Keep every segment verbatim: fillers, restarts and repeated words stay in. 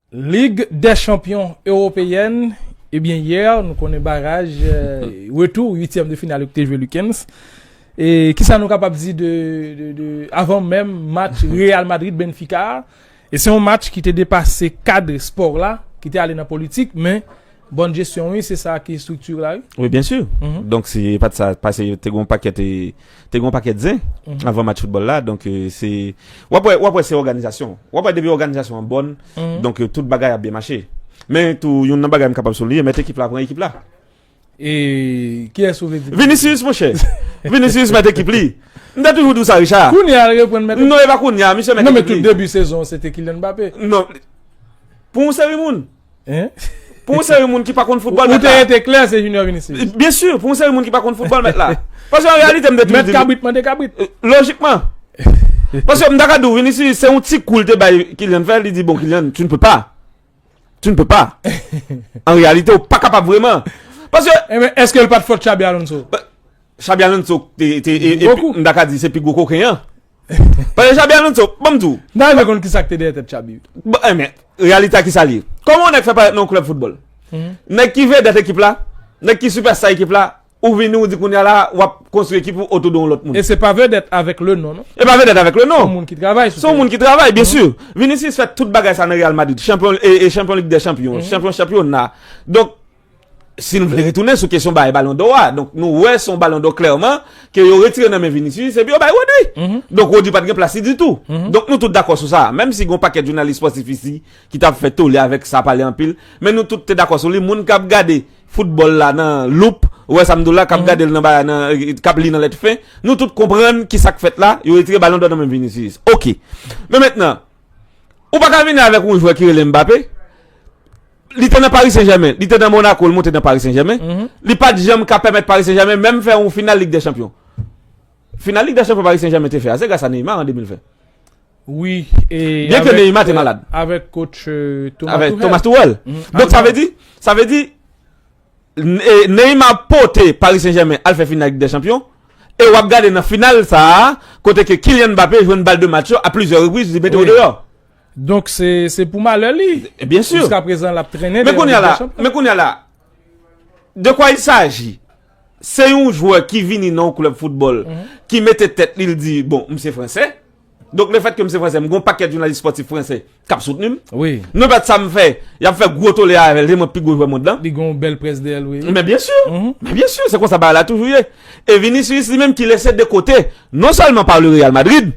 Lig dè chanpyon ewopeyèn, ebyen, yè, nou konnen baraj, euh, retou, uityèm de final yo ki te jwe Lukens. E kisa nou kapab di de, de, de, avan menm match Real Madrid-Benfica a? E se yon match ki te depase kad spò la, ki te ale nan politik, men bòn jesyon, wi, se sa ki estrikti la, wi. Wi, byen si. Donk, se pa t sa, paske te gen yon pakèt, e, te gen yon pakèt zen avan match foutbòl la. Donk, e, se, w ap wè, w ap wè se òganizasyon. W ap wè depi òganizasyon an bòn, donk, e, tout bagay ap byen mache. Men tou, youn nan bagay m kapab souliye, mèt ekip la pran ekip la. E kiyès ou vle di? Vinicius, monchè. Vinicius mèt ekip li. M te toujou di w sa, Richard. Kounye a, l reprann mèt ekip. Non, e pa kounye a, misye mèt ekip li. Non, men tout debi sezon, se te Kylian Mbappé. Non. Pou yon seri moun. Hein? Pou yon seri moun ki pa konn foutbòl, ou te rete klè, se Junior Vinicius. Byen si, pou yon seri moun ki pa konn foutbòl, mèt la. Paske an reyalite, m te toujou di. Mèt kabrit mande kabrit. Euh, lojikman. Paske m ta ka di w, Vinicius, se yon ti kou l te bay Kylian fè, li di, bon, Kylian, tu ne peux pas. Tu ne peux pas. An reyalite, ou pa kapab vrèman. Paske. Ebyen, èske l pa t fòt Xabi Alonso? Xabi Alonso, te, te, e, e, m ta ka di, se pi gwo koken an. Paske Xabi Alonso, ban m di w. M ta renmen konn kisa k te dèyè tèt Xabi. Bon, ebyen, reyalite a kisa l ye? Kòman yon nèg fè parèt nan yon klèb foutbòl? Nèg ki vedèt ekip la, nèg ki sipèsta ekip la, ou vini, ou di kounye a la, w ap konstwi ekip ou otou de yon lòt moun. E se pa vedèt avèk le non, non? E pa vedèt avèk le non. Se yon moun ki travay sou teren. Se yon moun ki travay, byen si. Vinicius fè tout bagay sa nan Real Madrid. Chanpyon, e, e chanpyon Lig dè Chanpyon, chanpyon chanpyona. Donk, si n vle retounen sou kesyon bay Balon dò a, donk nou wè se yon Balon dò klèman ke yo retire nan men Vinicius epi yo bay Rodri. Donk Rodri pa t gen plas li ditou. Donk nou tout dakò sou sa. Menm si gen yon pakèt jounalis espòtif isi ki t ap fè tole avèk sa, pale anpil, men nou tout te dakò sou li. Moun k ap gade foutbòl la nan loup, ou wè sa m di w la, k ap gade l nan bagay nan, k ap li nan lèt fen, nou tout konprann ki sa k fèt la, yo retire Balon dò nan men Vinicius. Oke. Men mentnan, ou pa ka vini avèk yon jwè ki rele Mbappé, li te nan Paris Saint-Germain, li te nan Monaco, li monte nan Paris Saint-Germain. Li pa t janm ka pèmèt Paris Saint-Germain menm fè yon final Lig dè Chanpyon. Final Lig dè Chanpyon Paris Saint-Germain te fè a, se gras a Neymar an de mil ven. Wi, e byen ke Neymar te malad. Avèk coach, euh, Thomas Tuchel. Avèk Thomas Tuchel. Donk sa vle di, sa vle di, N-, e, Neymar pote Paris Saint-Germain al fè final Lig dè Chanpyon. E w ap gade nan final sa a, kote ke Kylian Mbappé jwenn bal de match yo a plizyè repriz, li mete yo deyò. Donk se, se pou malè li. E, byen si. Jiskaprezan, l ap trennen devan Lig dè Chanpyon. Men kounye a la, de quoi il s'agit? Se yon jwè ki vini nan yon klèb foutbòl, ki mete tèt li, l di, bon, m se fransè. Donk, lefètke m se fransè, m gen yon pakèt jounalis espòtif fransè k ap soutni m. Wi. Nenpòt sa m fè, y ap fè gwo tole avè l, se mwen pi gwo jwè mond lan. Li gen yon bèl près dèyè l, wi. Men byen si. Men byen si, se konsa bagay la toujou ye. E Vinicius li menm ki lese de kote, non sèlman pa le Real Madrid,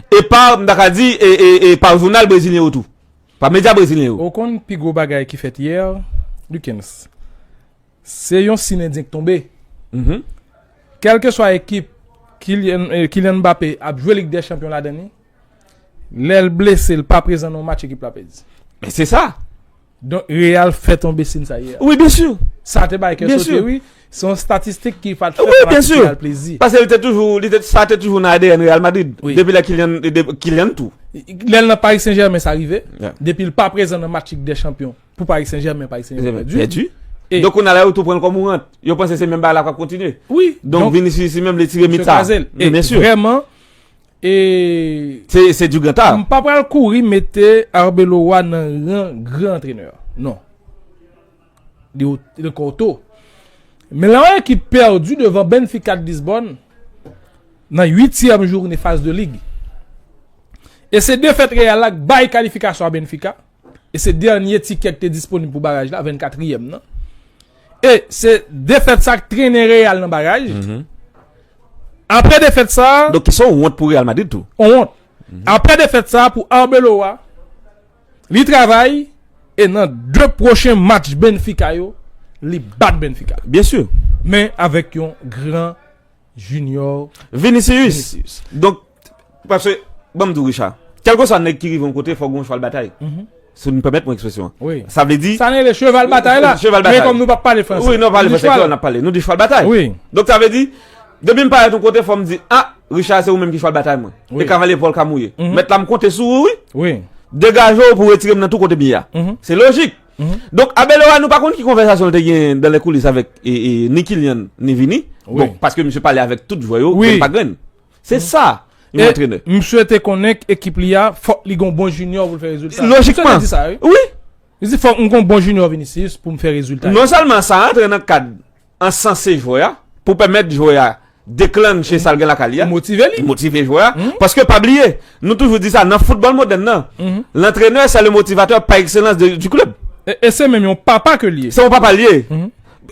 e pa, m ta ka di, e, e, e pa jounal brezilyen yo tou. Pa medya brezilyen yo. Ou konn pi gwo bagay ki fèt yè, Lukens? Se yon siy endyen k tonbe. Kèlkeswa ekip Kylian, eh, Kylian Mbappé ap jwe Lig dè Chanpyon ladan li, lè l blese, l pa prezan nan yon match, ekip la pèdi. Men se sa. Donk, Real fè tonbe siy sa yè. Wi, byen si. Sa te bay kè sote, wi. Se yon statistik ki pa t fè Fanatik Real plezi. Paske li te toujou, li te, sa te toujou nan A D N Real Madrid. Wi. Depi lè Kylian, de, Kylian tou. Lè l nan Paris Saint-Germain, sa rive. Depi l pa prezan nan match Lig dè Chanpyon pou Paris Saint-Germain, Paris Saint-Germain pèdi. Pèdi. E donk, kounye a la, yo tou pran l kòm yon rant. Yo panse se menm bagay la k ap kontinye. Wi. Donk, Vinicius li menm, li tire mit sa. Misye kraze l. E byen si. Vrèman, e se, se du grand art. M pa pral kouri mete Arbeloa nan ran gran antrenè. Non. Li o-, li ankò two. Men lè yon ekip pèdi devan Benfica de Lisbonne nan uityèm joune faz de lig, e se defèt Real la k bay kalifikasyon a Benfica, e se dènye tikè ki te disponib pou baraj la, vennkatriyèm nan. E se defèt sa k trennen Real nan baraj. Apre defèt sa. Donk, ki se yon wont pou Real Madrid tou. Yon wont. Apre defèt sa, pou Arbeloa, li travay, e nan de pwochen match Benfica yo, li bat Benfica. Byen si. Men avèk yon gran Junior Vinicius. Vinicius. Donk, paske, ban m di w, Richard, kèlkeswa nèg ki rive yon kote, fòk gen yon chwal batay. Si nou pèmèt mwen ekspresyon an. Wi. Sa vle di. Sa n rele cheval batay la. Cheval batay. Men kòm nou p ap pale fransè. Wi, nou pale fransè, kreyòl n ap pale. Nou di chwal batay. Wi. Donk, sa vle di, depi m parèt yon kote, fò m di, a, Richard, se ou menm ki chwal batay mwen. Wi. E kavalye Pòl ka mouye. Mèt la, m konte sou ou, wi. Wi. Degaje w pou retire m nan tou kote m ye a. Se lojik. Donk, Arbeloa, nou pa konn ki konvèsasyon l te gen dan lè koulis avèk, e, e, ni Kylian, ni Vini. Wi. Bon, paske misye pale avèk tout jwè yo, grenn pa grenn. Se sa. Yon antrenè. Misye te konnen k ekip li a, fòk li gon bon junior pou l fè rezilta. Lojikman. Misye te di sa, wi. Wi. Li di, "Fòk m gon bon junior Vinicius pou m fè rezilta yo." Non sèlman sa rantre nan kad an sanse jwè a, pou pèmèt jwè a deklanche sa l gen lakay li a. Motive li. Motive jwè a. Paske pa bliye, nou toujou di sa, nan foutbòl modèn nan, l'entraîneur, c'est le motivateur par excellence de, du club. E, e se menm yon papa ke l ye. Se yon papa l ye.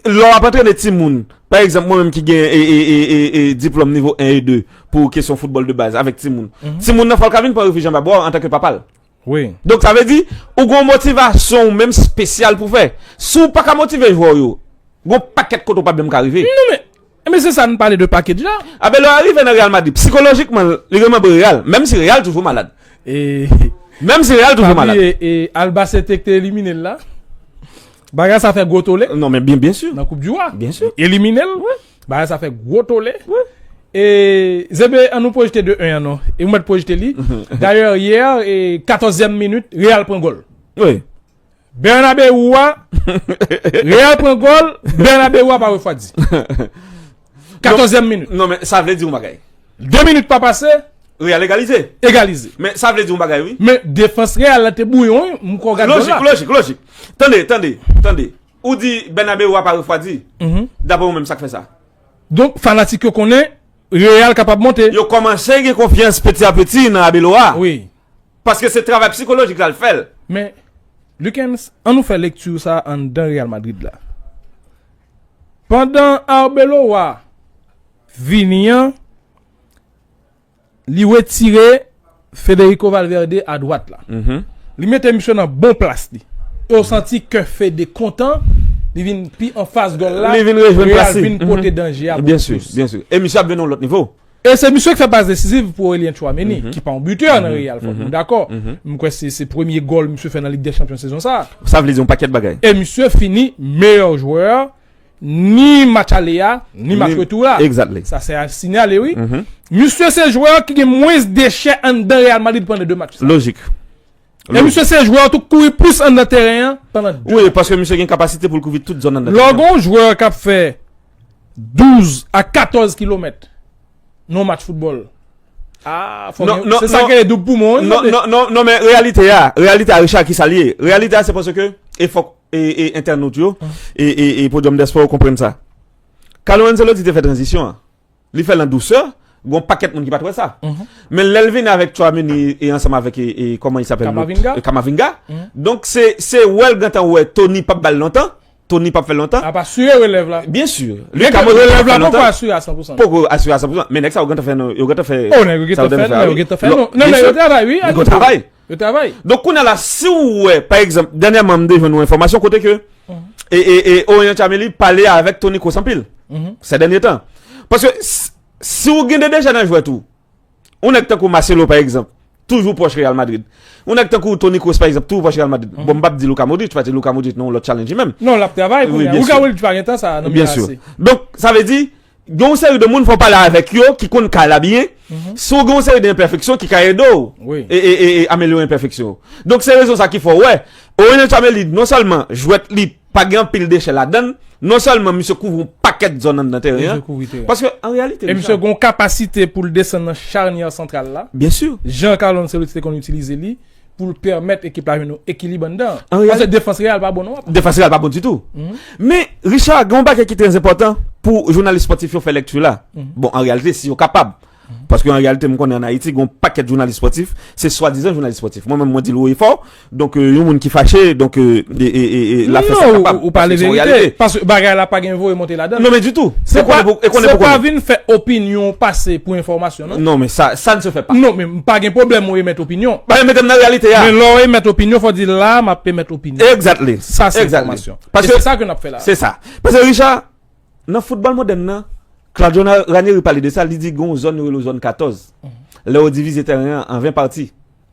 Lè w ap antrene timoun, pa egzanp, mwen menm ki gen e, e, e, e, e, diplòm nivo en e de pou kesyon foutbòl de baz avèk timoun. Timoun nan fò l ka vin pran refij anba bra w antanke papa l. Wi. Donk, sa vle di, ou gon motivasyon ou menm espesyal pou fè. Si w pa ka motive jwè w yo, gon pakèt kote w pa menm ka rive. Non, men, men se sa n pale de package la. Abelwa rive nan Real Madrid. Sikolojikman, li remanbre Real. Menm si Real toujou malad. E, menm si Real toujou malad. E, e Albacete ki te elimine l la. Bagay sa fè gwo tole. Non, men byen, byen si. Nan Koup di Wa. Byen si. Elimine l. Wi. Bagay sa fè gwo tole. Wi. E, Zebe, an nou pwojte de en an non. E ou mèt pwojte li. Dayè, yè, e, katòzyèm minit, Real pran gòl. Wi. Bernabeu a, Real pran gòl, Bernabeu a pa refwadi. Katòzyèm minit. Non, men sa vle di yon bagay. De minit pa pase. Real egalize. Egalize. Men sa vle di yon bagay, wi. Men defans Real la te bouyon, wi. M kwè w gad gòl la. Lojik, lojik, lojik. Tande, tande, tande. Ou di Bernabeu a pa refwadi. Daprè ou menm, sa k fè sa? Donk, fanatik yo konnen Real kapab monte. Yo kòmanse gen konfyans peti a peti nan Abelwa. Wi. Paske se travay sikolojik la l fè l. Men, Lucens, an nou fè lekti sa anndan Real Madrid la. Pandan Arbeloa vini an, li retire Federico Valverde a dwat la. Li mete misye nan bon plas li. E w santi kè Fede kontan, li vin pi anfas gòl la. Li vin rejwenn plas li. Real vin pote danje a bokou plis. Byen si, byen si. E misye ap vin nan yon lòt nivo. E se misye ki fè pas desiziv pou Aurelien Tchouaméni, ki pa yon bitè nan Real, fòk nou dakò. M kwè se, se premye gòl misye fè nan Lig dè Chanpyon sezon sa. Sa vle di yon pakèt bagay. E misye fini meyè jwè, ni match ale a, ni match retou la. Exactly. Sa se a sinyale, wi. Misye se jwè ki gen mwens dechè anndan Real Madrid pandan de match sa. Lojik. E misye se jwè tou k kouri plis anndan teren an pandan de match. Wi, paske misye gen kapasite pou l kouvri tout zòn anndan teren an. Lè w gen yon jwè k ap fè douz a katòz kilomèt nan yon match foutbòl. Ah, fò gen, se sa k rele doub poumon, wi, tande. Non, non, non, non, men reyalite a, reyalite a, Richard, ki sa l ye? Reyalite a, se paske, e fòk, e, e, entènot yo, e, e, e Podium des Sports yo konprann sa. Carlo Ancelotti te fè tranzisyon an. Li fè l an dousè, gon pakèt moun ki pa t wè sa. Men lè l vini avèk Tchouaméni e ansanm avèk, e, e, kòman i apèl lòt? Camavinga. E Camavinga. Donk se, se wè l gentan wè Toni p ap ba l lontan. Toni p ap fè l lontan. Ap asire relèv la. Byen si. Li ka montre relèv la poko asire a san pou san. Poko asire a san pou san. Men nèg sa yo gentan fè, yo gentan fè. O, nèg yo gentan fè, non, yo gentan fè, non. Non, nèg yo travay, wi. Yo travay. Yo travay. Donk kounye a la, si w wè, pa egzanp, dènyèman m te jwenn yon enfòmasyon kote ke, e, e, e Aurelien Tchouaméni pale avèk Toni Kroos anpil, sè dènye tan. Paske s-, si w gen de dechè nan jwèt ou, yon nèg tankou Marcelo, pa egzanp, toujou pwòch Real Madrid. Yon nèg tankou Toni Kroos, pa egzanp, toujou pwòch Real Madrid. Bon, m p ap di Luka Modric, paske Luka Modric nan yon lòt challenge li menm. Non, l ap travay kounye a. Luka Modric pa gen tan sa nan Milan A C. Donk, sa vle di, gen yon seri de moun fò w pale avèk yo ki konn kay la byen. Si w gen yon seri de enpèfeksyon ki ka ede w e, e, e, e amelyore enpèfeksyon w. Donk, se rezon sa ki fè w wè Aurelien Tchouaméni, non sèlman jwèt li pa gen anpil dechè ladan l, non sèlman misye kouvri yon pakèt zòn anndan teren an. Paske, an reyalite, e misye gen yon kapasite pou l desann nan chanyè santral la. Byen si. Jan Carlo Ancelotti te konn itilize li, pou l pèmèt ekip la jwenn yon ekilib anndan. Paske defans Real pa bon non, papa. Defans Real pa bon ditou. Men, Richard, gen yon bagay ki trè enpòtan pou jounalis spòtif yo fè lekti la. Bon, an reyalite, si yo kapab. Paske an reyalite, m konnen ann Ayiti, gen yon pakèt jounalis spòtif, se swadizan jounalis spòtif. Mwen menm, mwen di l wo e fò. Donk, e, yon moun ki fache, donk, e, e, e, e, l ap fè sa l kapab. Non, ou, ou pale verite. Paske se yon reyalite. Paske bagay la pa gen voye monte ladan l. Non, men ditou. Se pa, se pa vin fè opinyon pase pou enfòmasyon, non. Non, men sa, ça ne se fait pas. Non, men m pa gen pwoblèm ou emèt opinyon. Ba, mete m nan reyalite a. Men lè w emèt opinyon, fò w di la, m ap emèt opinyon. Exactly. Sa se enfòmasyon. E se sa ke n ap fè la. Se sa. Paske, Richard, nan foutbòl modèn nan, Claudio Na-, Ranieri pale de sa, li di gen yon zòn yo rele zòn katòz. Lè yo divize teren an an ven pati,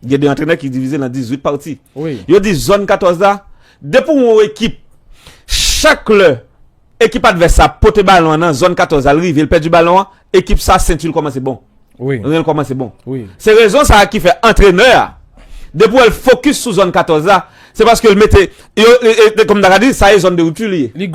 gen de antrenè ki divize l an dizuit pati. Wi. Yo di zòn katòz la, depi w yon ekip, chak lè ekip advès la pote balon an nan zòn katòz la, l rive, l pèdi balon an, ekip sa senti l kòmanse bon. Wi. Ren l kòmanse bon. Wi. Se rezon sa a ki fè antrenè a, depi w wè l fokis sou zòn katòz la, se paske l mete, yo, e, e, kòm n ta ka di, sa e zòn de ripti li ye. Li